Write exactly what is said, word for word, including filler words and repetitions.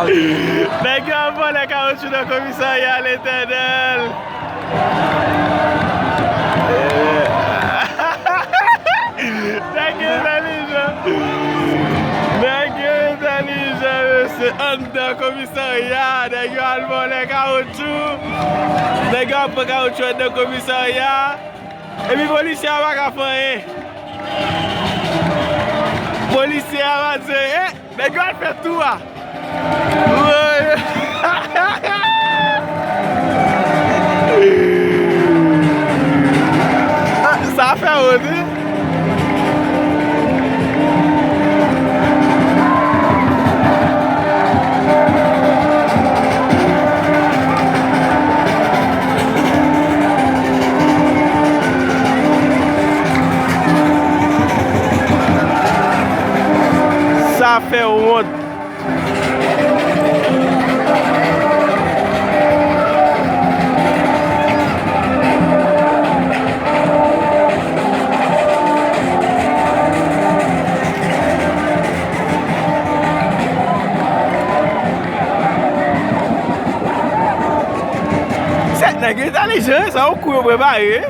Nèg yo ap vòlè kawotchou nan komisarya, Letènèl. Nèg yo entèlijan. Nèg yo entèlijan, mesye. Anndan komisarya, nèg yo al vòlè kawotchou. Nèg yo ap pran kawotchou anndan komisarya. Epi polisye a pa ka fè anyen. Polisye a pa di anyen. Nèg yo al fè tou a. Woy. Sa fè wont, wi. Sa fè wont. Sèt nèg entèlijan, sa yon kou yo prepare.